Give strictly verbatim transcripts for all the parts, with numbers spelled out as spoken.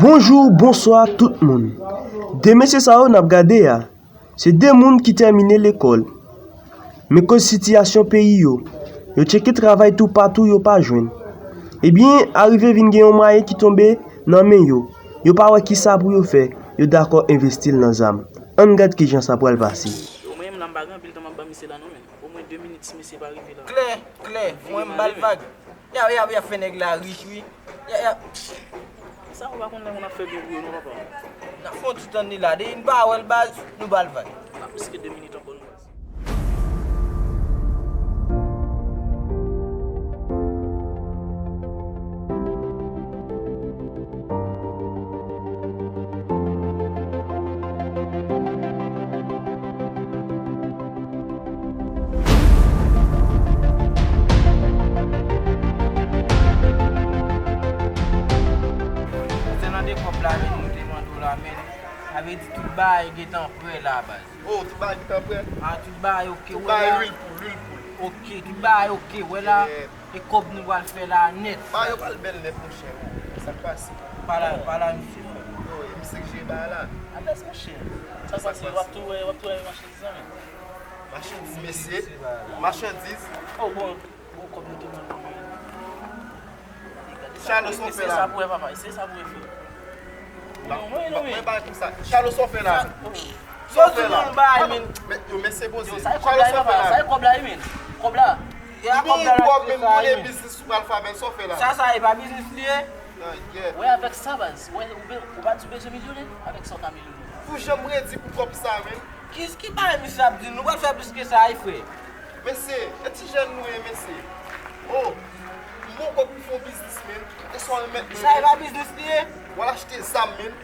Bonjou, bonswa tout moun. De mesye sa yo n ap gade a, se de moun ki tèmine lekòl. Men koz sitiyasyon peyi yo, yo tcheke travay toupatou, yo pa jwenn. Ebyen, arive vin gen yon mwayen ki tonbe nan men yo. Yo pa wè kisa pou yo fè, yo dakò envesti l nan zam. Ann gad kijan sa pral pase. Yo, mwen menm la, m pa gen anpil tan m ap ban misye la non, men. Omwen de minit si misye pa rive la. Klè, klè, mwen m ba l vag. Y ap, y ap, y ap fè nèg la rich, wi. Y ap, y ap. Sa ou pa konn lè moun ap fè byen pou yo non, papa. N ap fè yon ti tann li la. Depi n pa wè l, baz, nou ba l vag. Pa plis ke de minit ankò, non, baz. Konsènan de kòb la, men, nou te mande w la, men, sa vle di tout bagay gentan prè la, baz. Oh, tout bagay gentan prè? Ah, tout bagay oke, wè la. Tout bagay lwil poul, lwil poul. Oke, tout bagay oke, wè la. Yeah. E kòb nou pral fè la nèt. Bagay yo pral bèl nèt, monchè. Sa k pase? Pale, pale a misye, frè. Yo, e misye k jere bagay la. Alèz, monchè. Sa k pase? W ap tou wè, w ap tou wè machandiz la, men. Machandiz, mesye. Machandiz. Oh, bon. Bon, kòb nou te mande, men. Chalo, sa w fè la? Eseye sa pou wè, papa. Eseye sa pou wè, frè. Mwen, mwen, mwen, mwen. Chalo, sa w fè la? Sa w fè la? Yo, men, yo, mesye poze. Yo, sa e kòb la, papa. Sa e kòb la, men. Kòb la. Bon, kòb, men, konnen biznis ou pral fè avè l, sa w fè la? Sa, sa e pa biznis li ye. Wè, avèk sa, baz. Wè, ou be-, ou pa di w bezwen milyonè? Avèk sa, w ka milyonè. Pou jan m redi pou kòb sa, men. Ki, ki bagay misye ap di? Nou pral fè plis ke sa, wi, frè. Mesye, e ti jèn nou ye, mesye. Oh, m bon kòb pou fè yon biznis, men. E sa w remèt mwen? Sa e pa biznis li ye? W al achte zam, men.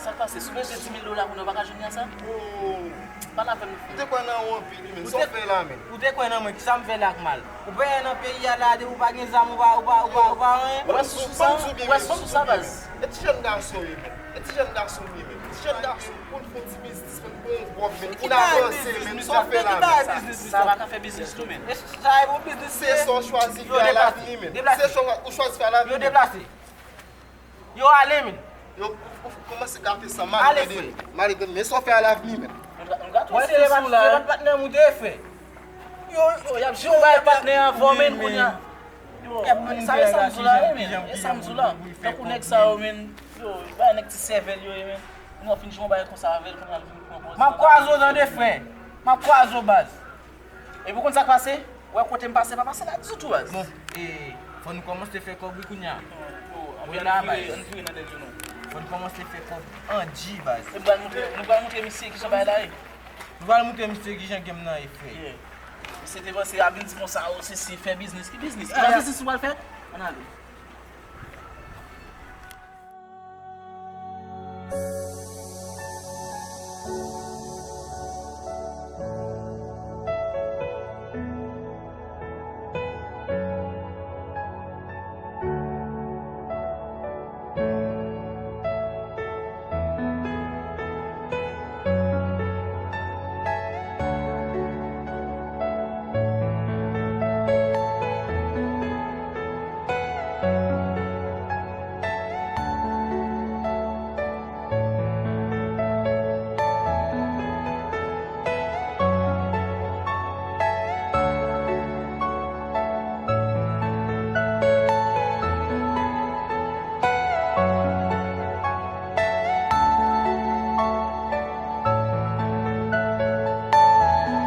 Sa k pase? Si w bezwen dis mil dola kounye a, w pa ka jwenn li a sa? Oh. Pale avè m. Ou te kwè nan ou anpil, wi, men. Sa w fè la, men? Ou te kwè nan mwen, kisa m fè la k mal? Ou pa wè nan peyi a la, depi w pa gen zam, ou pa, ou pa, ou pa, ou pa anyen. Ou wè sou sa, ou wè sou sa, baz. E ti jèn gason ye, men. E ti jèn gason ye, men. Ti jèn gason. Pou n fè yon ti biznis, pou n pran yon kòb, men, pou n avanse, men, sa w fè la, men? Sa pa ka fè biznis tou, men. E sa e bon biznis li ye? Se sa w chwazi fè a lavni, men. Se sa w chwazi fè a lavni, men. Yo deplase. Yo ale, men. Yo, ou, ou kòmanse gate san mal, tande. Mal tande, men sa w fè a lavni, men. Wè, se pa, se pa patnè m ou te fè. Yo, yo, y ap jwenn yon bagay patnè avè w, men, kounye a. Yo, sa e sa m di w la, wi, men. E sa m di w la. Tankou nèg sa yo, men. Yo, bay nèg ti sèvèl yo ye, men. Kounye a w fin jwenn yon bagay konsa avè l, kounye a l vin pran pòz. M ap kwaze w, tande, frè. M ap kwaze w, baz. Epi w konn sa k pase? Wè kote m pase, pa pase la ditou, baz. Bon, e, fò nou kòmanse fè kòb, wi, kounye a. Mwen la, baz. Ann vire nan dèyè nou. Fò nou kòmanse fè kòb an G, baz. E m pral montre, nou pral montre misye kijan bagay la ye. Nou pral montre misye kijan game nan ye, frè. Yeah. Misye te panse a vin di konsa, o, se, se fè biznis. Ki biznis? Ki biznis nou pral fè? Ann ale.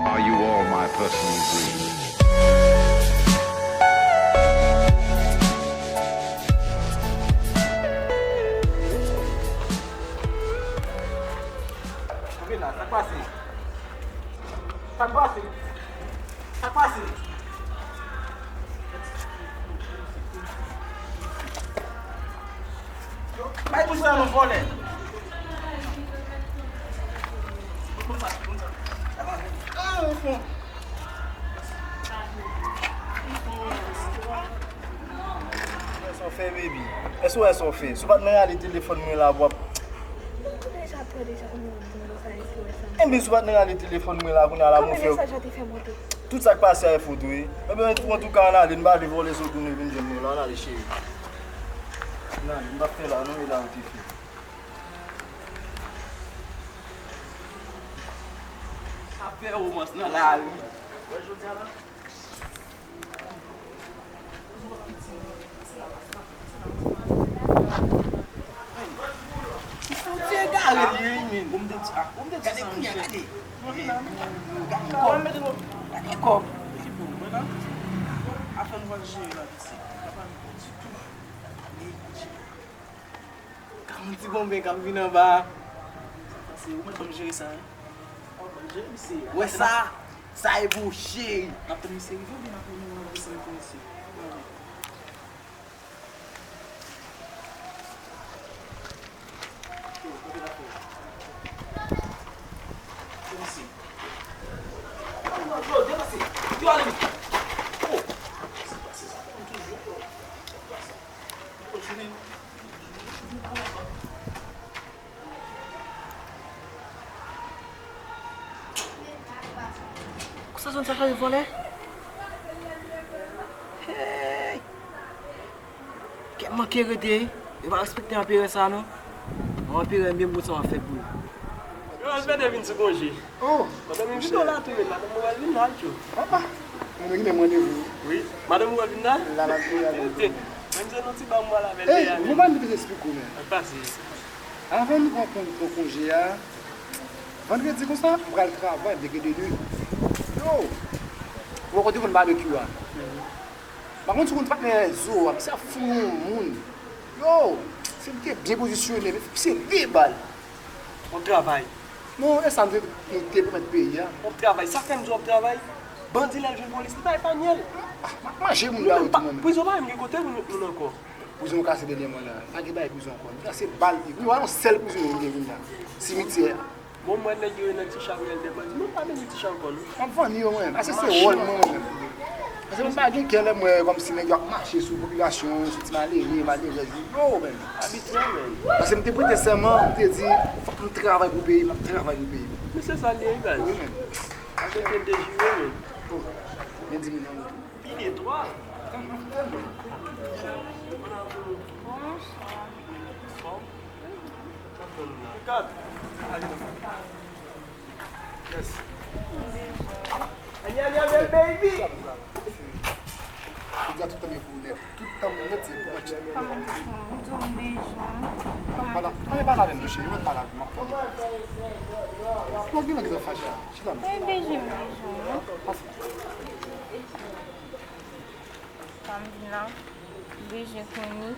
Are you all my personal dreams? Sa k pase? Sa k pase? Sa k pase? Bay moun sa non, vòlè. Sa w fè, baby? Èske w wè sa w fè? Si w pa t nan rale telefòn mwen la, w ap... Ou deja pran deja, ou menm ap di m konsa, èske w wè sa m fè? Enben, si w pa t nan rale telefòn mwen la, kounye a la, mwen fè... Konbyen mesaj yo te fè monte? Tout sa k pase a e fot ou, wi. Enben, antouka, ann ale, n pa vle vòlè sot tounen vin jwenn mwen la, ann ale, cheri. Nan, m p ap fè la non, e la ou te fè. Sa fè romans nan lari. Wè jodi a la. Misye egare li ye, men. Bon, m te di, ah, bon, m te di sa, monchè. Gade kòb. Gade kòb. Afè nou pral jere la, mesye. Sa pa bon ditou. Gade ti bonben k ap vin anba. Sa pase, ou mèt ban m jere sa, wi. Ou jere misye. Wè sa? Sa e pou cheri. N ap tann misye rive oubyen n ap, nou, nou desann pou misye? Konsa zòn sa chanje vòlè? Hey! Kè m manke rete, yo pa respekte anperè sa non. Anperè m byen bon sa w ap fè pou l. Yo, Alfred vin sou konje. Oh! Madanm Vito la tou, men madanm mwen vin la, tchou. Papa, mwen gen menm randevou. Wi, madanm mwen vin la? La, la, la, la. Menm se nou ti ba mwen la bèl. Hey, mwen pa vin te esplike w, men. Pase. Avan nou pran kon-, pran konje a, vandredi konsa, m pral travay, m te gen de nwi. Yo! Ou wè kote konn babekyou a? M pa konn si w konn patnè Zo a, misye ap fou yon moun. Yo! Se li te byen pozisyone, men misye de bal. W ap travay? Non, e sa nou te, nou te pwomèt peyi a. W ap travay? Sa fè m di w ap travay? Bandi lè l jwenn polis, li pa epanye l. M ap manje moun nan tou mwen menm. Prizon pa menm gen kote pou nou, nou ankò. Prizon kase dènyèman la. Pa gen bagay prizon ankò. Sa se bal. Wi, yon sèl prizon yo gen kounye a. Simityè a. Bon, mwen nèg yo nan ti cha, mwen de bandi. Mwen pa bezwen ti cha ankò non. M ap vann yo mwen. Ase se wòl mwen mwen menm. Ase mwen pa gen kè lè mwen kòmsi nèg yo ap mache sou popilasyon, sou ti malere, malerèz yo. Yo menm. Abitye menm. Ase m te prete sèman, m te di fòk m travay pou peyi, m ap travay pou peyi. Men se sa l ye, guys. Wi menm. Ase m te jire menm. Men di m non. Pile twa. Bonswa. Kat. Yes. Anya, anya, bèl baby. Tout tan pou nèt. Tout tan pou nèt, se pou mwen. Kòman w di w bezwen? Pala, pale, pale avè m, cheri. Mwen pale avè m. Mwen gen lè ki fache a. Chita non. Mwen bezwen, m bezwen. Pase. Sa m vin la, m bezwen konnen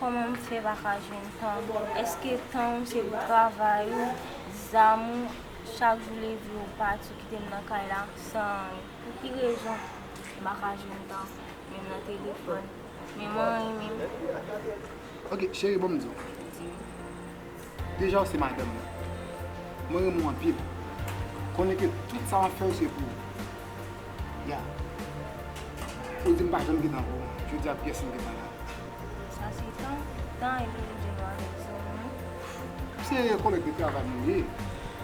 kòman m fè pa ka jwenn tan. Èske tan w se pou travay ou, zam ou, chak jou leve ou pati ou kite m nan kay la san anyen? Pou ki rezon m pa ka jwenn tan, menm nan telefòn, menm anyen menm? Ok, cheri, bon m di w. Di m. Deja, w se madanm mwen. Mwen renmen w anpil. Konnen ke tout sa m ap fè yo se pou ou. Ya. Ou di m pa janm gen tan pou ou. Jodi a pyès m gen tan la. Sa se tan, tan epi ou di nou avèk zòm nou. Se kòlèg de travay nou ye.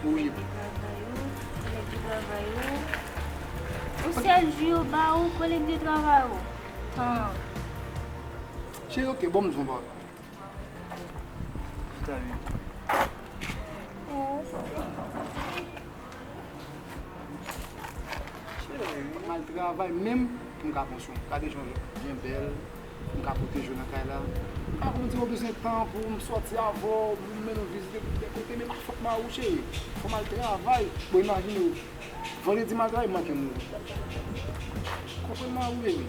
Ou ye. Kòlèg de travay ou, kòlèg de travay ou. Ou sèl jou yo ba ou, kòlèg de travay ou. Tan. Cheri, ok, bon m di w yon bagay. Chita, wi. Cheri, m al travay menm pou m ka pran swen w. Gade jan w byen bèl, m ka pwoteje w nan kay la. M pa konn di w bezwen tan pou m sòti avè w, pou m mennen w vizite de kote, men pa fòt mari w, cheri. Fò m al travay. Bon, imajine w. Vandredi m al travay, m manke mouri. Konprann mwen, wi, baby.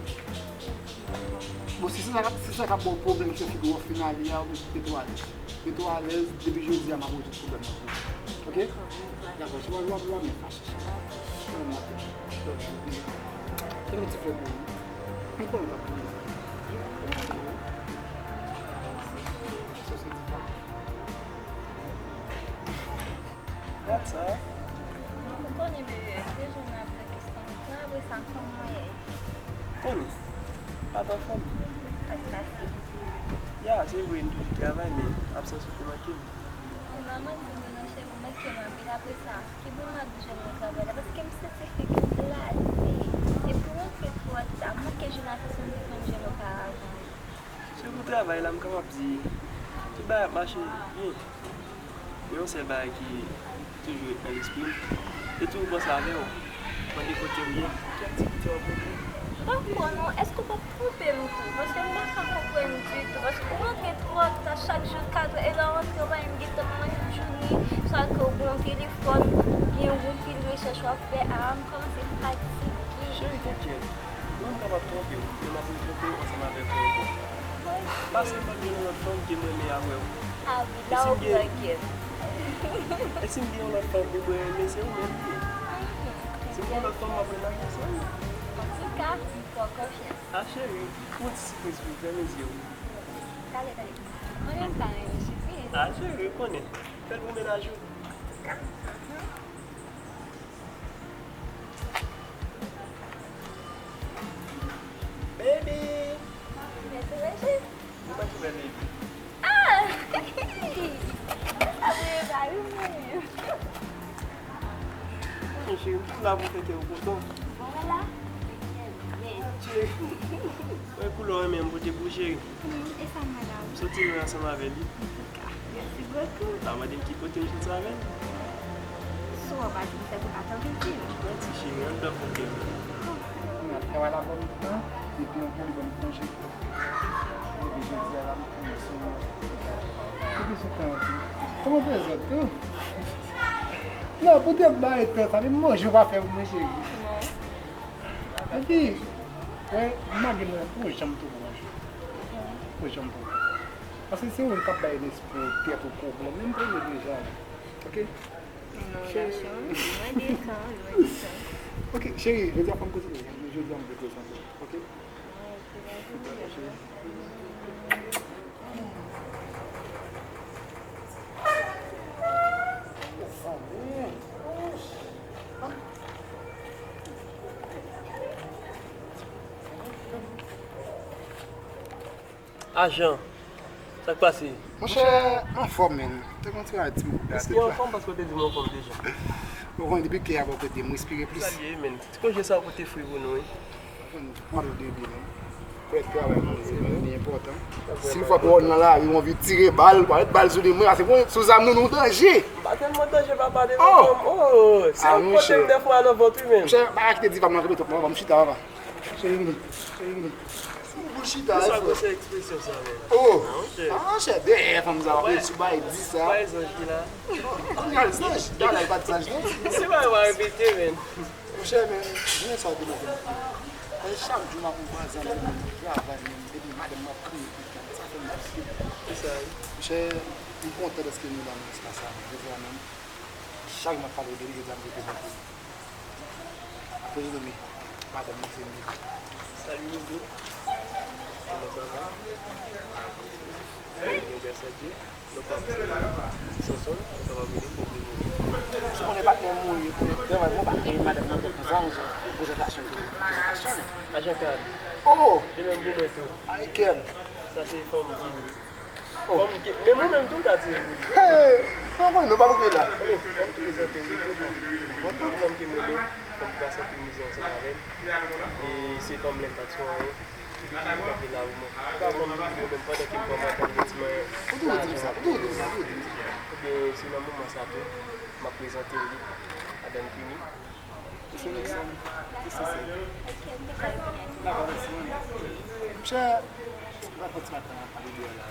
Bon, si se sa k ap, si se sa k ap ba w pwoblèm sou figi w, final li a, ou mete w alèz. Mete w alèz, depi jodi a, m ap rezoud pwoblèm nan pou ou. Ok? Dakò, si w al, w ap, w ap men fache. Fè yon ti flè pou ou. M konnen w t ap pou ou. Sa se ti pa. That's all. Ou konnen, bebe, se jou n ap fè kesyon. Apre sa, kòman w ye? Konnen. Pa t anfòm. Sa k pase? Ya, se vre, m toujou travay, men absans ou te manke m. Ou pa manke m non, cheri, ou manke m anpil. Apre sa, ki bò m ap jwenn yon travay la? Paske m santi figi m blaze. Epi w rantre twò ta, m manke jwenn asanm ki konn jwenn oparavan. Sitou travay la, m kapab di tout bagay ap mache byen. Men yon sèl bagay ki toujou ret nan lespri m, se toujou panse avè w. Mande kote w ye, ki aktivite w ap montre. M pa kwè non, èske w p ap twonpe m tou? Paske m pa ka konprann ditou. Paske ou rantre twò ta, chak jou katrè, e lè w rantre, w pa menm gentan manyen jounè, swa ke w gen yon telefòn, gen yon pil rechèch w ap fè, a, m kòmanse fatige. Cheri, enkyèt. Mwen, m kapab twonpe w, men m ap retwonpe w ansanm avèk ou ankò. Paske m p ap gen yon lòt fanm ke m renmen apre w. A wi, la w gen pran kè m. E si m gen yon lòt fanm pou mwen renmen, se ou menm li ye. Si m gen yon lòt fanm, m ap renmen, se ou. Antouka, m fè w konfyans. A cheri, fè yon ti sipriz pou m, fèmen zye w. Talè, talè. Mwen menm ta renmen sipriz. A cheri, ou konnen. Fè l pou mennaj ou. Baby! Mèsi, mèsi. Ou pa ki bèl baby. Ah! Sa vre pa wi mwen. Mwen cheri, m toujou la pou fete, ou kontan? Bon, wè la. Cheri. Wè koulè w renmen m pote pou ou, cheri. Hmm, e sa m wè la wi. M soti lwen ansanm avè li. Antouka, mèsi bokou. Pa mande m ki kote m soti avè l. Si w pa di m, se pou pa tankou di m. Mwen di cheri, anndan pote m. Bon. Travay la ban m tan, epi ankò li ban m konje. Epi jodi a la, m konnen sou mwen. Epi sou tan an tou. Kòman prezant tou? Non, poutèt bagay tan sa, men manje w pa fè pou mwen, cheri. Epi, wè, m pa gen mwen, poko janm twouve w manje. Poko janm twouve w. Paske se ou menm k ap bay lespri tèt ou pwoblèm, men m premye deja. Oke? Non, gason, lwen de tan, lwen de tan. Oke, cheri, jodi a fò m kontine. Jodi a m vle prezante w, oke? Ah, oke, vas-y. Ajan, sa k pase? Monchè, anfòm, menn. Te gen yon ti bagay ti mouvman. Èske w anfòm? Paske w te di m w anfòm deja. Ou konnen depi ke avè w kote m respire plis. Salye, menn. Ti konje sa w pote fri pou nou, wi. Mwen de byen, menn. Fè travay mwen, se li enpòtan. Si fwa pou w nan lari, ou anvi tire bal, parèt bal sou li, mwen, se bon, sou zam nou, nou danje. M pa tèlman danje, papa, de fanm. Oh! Se yon kote m dèfwa nan vant, wi, menn. Monchè, pa kite diva m nan kenbe twòp, non, ban m chita, papa. Cheri vini, cheri vini. Ou boul chita, e frè. Kisa gwo se ekspresyon sa, menn? Oh! Ah, monchè. Ah, monchè, dèyè fanm sa, w ap sou bay di sa. Bay zanj ki la. Kounye a l zanj, talè l pa t zanj, non? Se pa yo pa repete, menn. Monchè, men, jounen sa w te mete m. Paske chak jou m ap wè zanmi m travay menm, epi madanm m ap kriye tout tan. Sa fè m triste. Se sa, wi. Monchè, m kontan dèske nou la nan espas sa, jodi a menm. Chak jou m ap pale de li, jodi a m reprezante. Apre jodi, madanm m se li. Salut, Nico. Comment ça va? Très bien, grâce à Dieu. Non pa m se Ti Sonson, ou kapab rele m Bondye Mouri. Si w konnen patnè m mouri, ou konnen travay mwen pa gen madanm nan tankou zanj, prezantasyon ki prezantasyon. Ajan Kad. Oh! Li menm pou mwen tou. Ay, kè m. Sa se fanm ki, oh, fanm ki, men mwen menm tou m ka di l. Hey! Non, non, non, pa pou la. Bon, fanm ki prezante m tou. Bon, tout moun ki mwen menm, fanm ki pase anpil mizè ansanm avè m. E se fanm lè m pa t sou anyen. Ki kanpe la pou mwen. Ou ka konn yo menm pandan ke m pran madanm yo ti manyen. Ou toujou di m sa, ou toujou di m sa, ou toujou di m sa. Ebyen, se nan moman sa tou, m ap prezante l li, Madanm Kimi. Ou se Nixon, ki se se. Dakò, mèsi, mwen. Monchè, m ap fè ti maten an, pale de la.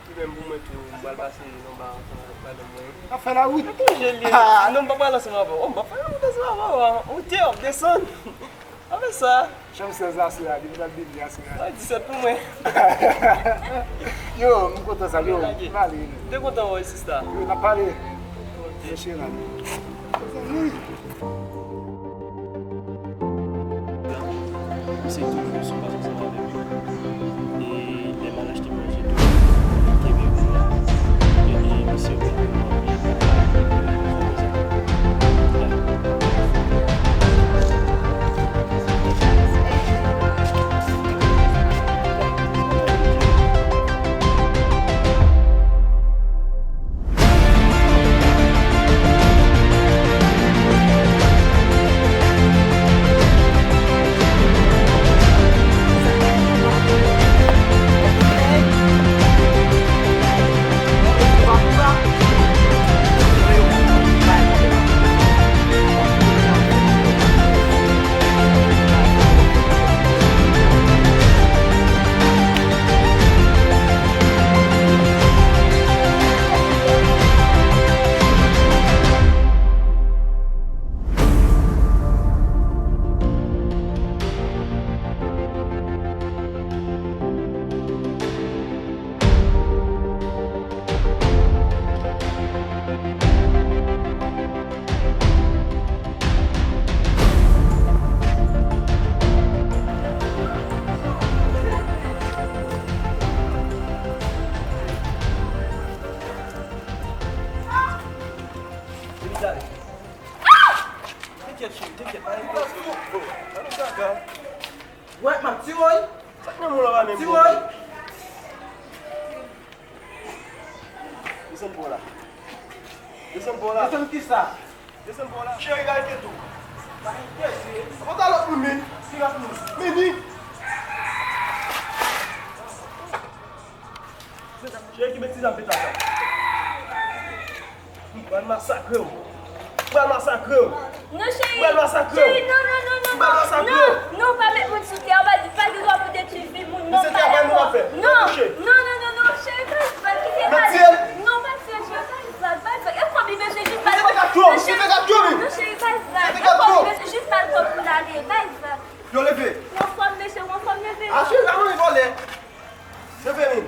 Li menm pou mwen tou, m pral pase nan ba ansanm avèk madanm mwen. N ap fè lawout. Mwen konn je li. Non, m pa pral ansanm avè w. Oh, m pa pral ansanm avè w. Ou te ap desann. Apre sa. Chanm sèz la, sè a, depi l al bebe a, sè a. Ay, disèt pou mwen. Yo, m kontan sa, yo, m ale. M te kontan wè w, sista. Yo, n ap pale. Mesye la. Mezanmi. Misye toujou sou pase ansanm avè m. E lè m al achte manje tou, li kenbe pou mwen. Epi misye renmen mwen anpil. Gade. Tenkèt, cheri, tenkèt. Pa enkyete w. Oh, pa nan kaka. Wè, m ap tiwoy. Sa k nan men w la pa menm bon? Tiwoy. Desann pa w la. Desann pa w la. Desann kisa? Desann pa w la. Cheri, pa enkyete w. Pa enkyete. Apa ta lòt moun, men? Ki lòt moun? Mimi. Cheri, ki betiz ap fèt la sa? M pral masakre w. M pral masakre w. Non, cheri. M pral masakre w. Cheri, non, non, non, non, non. M pral masakre w. Non, non, pa met moun sou tè. Ou pa, pa gen dwa pou detwi vi moun. Non, pa dakò. Non. Non, non, non, non, non. Cheri, pa vag. Kite m ale. Non, pa tiye, cheri, pa vag, pa vag. E kòb li bezwen jis bay kòb. Non, cheri, pa vag. E kòb li bezwen jis bay kòb pou l ale. Pa vag. Yo, leve. Ou anfòm, mesye, ou anfòm, leve. A, cheri, pa mande vòlè. Leve, men.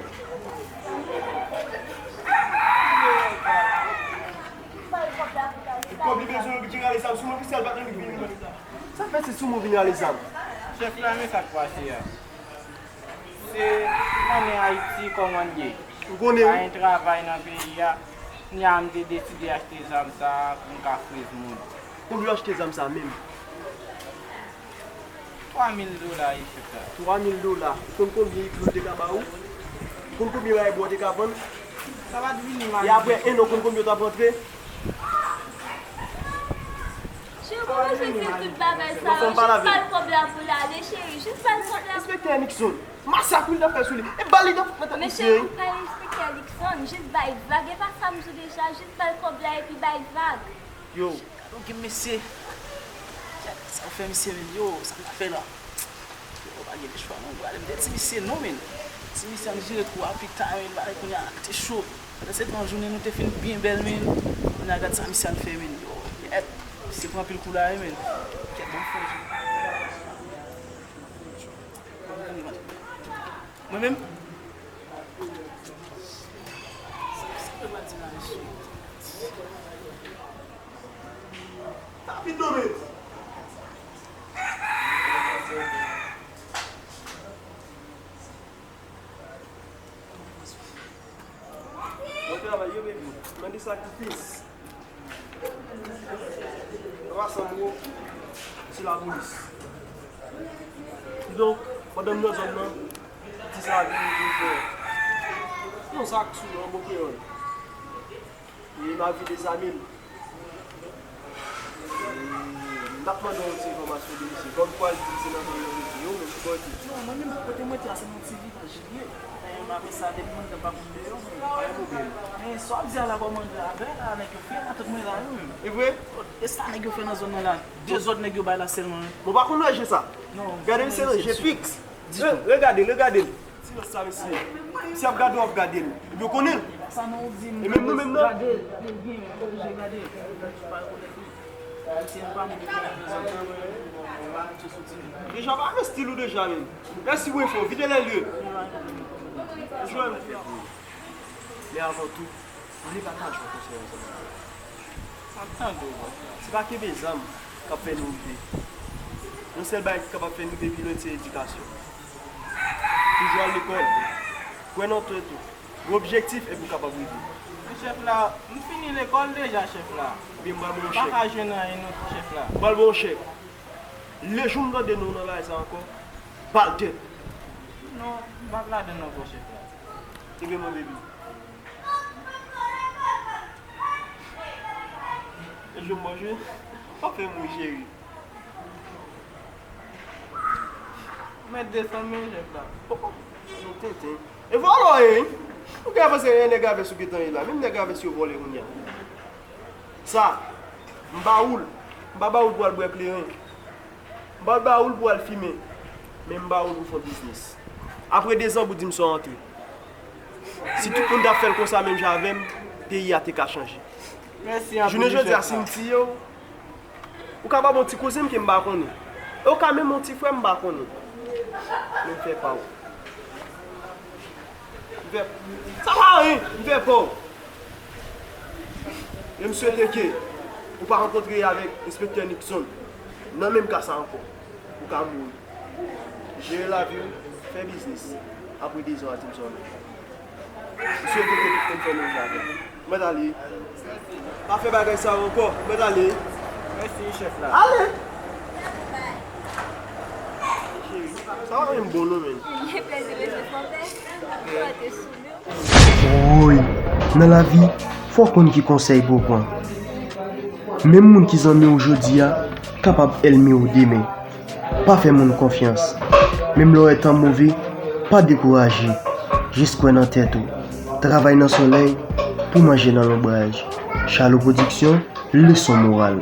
Kòb li bezwen, li vin rale zam sou mwen, piske l pa t vin rale zam. Sa fè se sou mwen vin rale zam? Chèf la, men sa k pase a. Se, ou konnen Ayiti kòman l ye. Ou konnen, wi. Pa gen travay nan peyi a. Kounye a, m te deside achte zam sa a pou m ka frez moun. Konbyen w achte zam sa a menm? Twa mil dola, wi, chèf la. Twa mil dola. Ou konn konbyen iklo te ka ba ou? Ou konn konbyen bagay bò te ka vann? Sa pa t vini mal. E apre en an, ou konn konbyen w t ap rantre? Cheri, ou bezwen di tout bagay sa yo. Jis bay kòb la pou l ale, cheri. Jis bay kòb la. Enspektè Nixon, masak wi l t ap fè sou li. E bal li t ap fè nan tèt misye. Men cheri, ou pa enspektè Nixon. Jis bay vag. E pa sa m di w deja. Jis bay kòb la epi bay vag. Yo. Gade yon mesye. Sa w fè misye menm, yo, sa m ta fè la? Yo, pa gen lechwa non, prale m te di misye non, men. Ti misye ap jere kou a pita, men, bagay kounye a te cho. Pandan se tan jounen nou te fin byen bèl, men. Kounye a gad sa misye al fè, men. Yo, kèt. Misye pran anpil kou la, wi, men. Kèt, bon fè. Mwen menm. Sa, sa mwen pral di la, mesye. Rapid non, men. Bon travay, yo, baby. Mande sakrifis. An pasan, bro, se lapolis. Kidonk, pandan m nan zòn nan, ti sa a vin vin fè yon zak sou yon bon kreyòl. E m ap vide zam li. E m t ap mande yon ti enfòmasyon de misye. Kòm kwa l di se nan zòn nan misye ye, ou menm ki bò w te? Non, mwen menm, kote mwen te a, se nan ti vilaj li ye. Dayè, m ap sa, depi mwen t ap pa konn deyò, men. Pa gen pwoblèm. Men sa w ap di a la, kòman l avè la, nèg yo fè matant mwen la, wi, menm. E vre? E sa nèg yo fè nan zòn nan la? Dezòd nèg yo bay la sèlman, wi. Bon, pa konn nan je sa. Non, gade misye nan je fiks. Re-, regade l, regade l. Silans sa, mesye. Si ap gade w, ap gade l. Epi w konnen l. Sa non, ou di m. E menm nou menm nan. Gade l, gade l byen, oblije gade l. Pa rekonèt li. Mesye, nou pa moun ki konnen prezan nan, men, nou pa met yo sou ti vi. Deja, pa avè stil ou deja, menm. Mèsi pou enfo, vide lè lye. Jwenn. Men avan tou, oubli pa ka jwe konsèy ansanm avè m. M ap tande w, bòs la. Se pa kenbe zam k ap fè nou rive. Yon sèl bagay ki kapab fè n rive pi lwen, se edikasyon. Toujou al lekòl. Kwè nan tèt ou. Gen objektif epi w kapab rive. Men chèf la, m fini lekòl deja, chèf la. Ebyen, m pral ba w yon chèk. M pa ka jwenn anyen non, chèf la. M pral ba w yon chèk. Lejou m tande non w nan bagay sa ankò, bal tèt. Non, m p ap ladann ankò, chèf la. Ebyen, mon baby. E jwenn manje, w ap fè m ri, cheri. Mèt desann men, chèf la. Oh, oh, nou tenten. E vòlò w ye, wi. Ou gen panse e nèg avès ou gentan ye la. Menm nèg avès yo vòlè kounye a. Sa, m ba ou l. M pa ba ou l pou al bwè kleren. M pa ba ou l pou al fimen. Men m ba ou l pou fè yon biznis. Apre dezan, pou di m sa w antre. Si tout moun t ap fè l konsa menm jan avè m, peyi a te ka chanje. Mèsi anpil, chèf la. Jounen jodi a, si m tiye w, ou ka ba m yon ti kouzen m ke m pa konnen. E ou ka menm yon ti frè m pa konnen. Men m fè pa w. M fè, sa pa anyen, m fè pa w. E m swete ke ou pa rankontre avèk enspektè Nixon nan menm ka sa ankò. Ou ka mouri. Jere lavi w, fè biznis. Apre dezan, a di m sa w antre. M swete ke tout moun fè menm jan avè m. Mwen t ale. Pa fè bagay sa ankò, mwen ale. Mèsi, chèf la. Ale! Cheri, sa pa menm bon non, menn. Mwen pèse lese fòtè. Fòtè sou men. Woy, nan lavi, fò w konn ki konsèy pou w pran. Menm moun ki zanmi w jodi a, kapab ènmi w demen. Pa fè moun konfyans. Menm lè w wè tan move, pa dekouraje. Jis kwè nan tèt ou. Travay nan solèy pou manje nan lonbraj. Chalo Pwodiksyon, leson moral.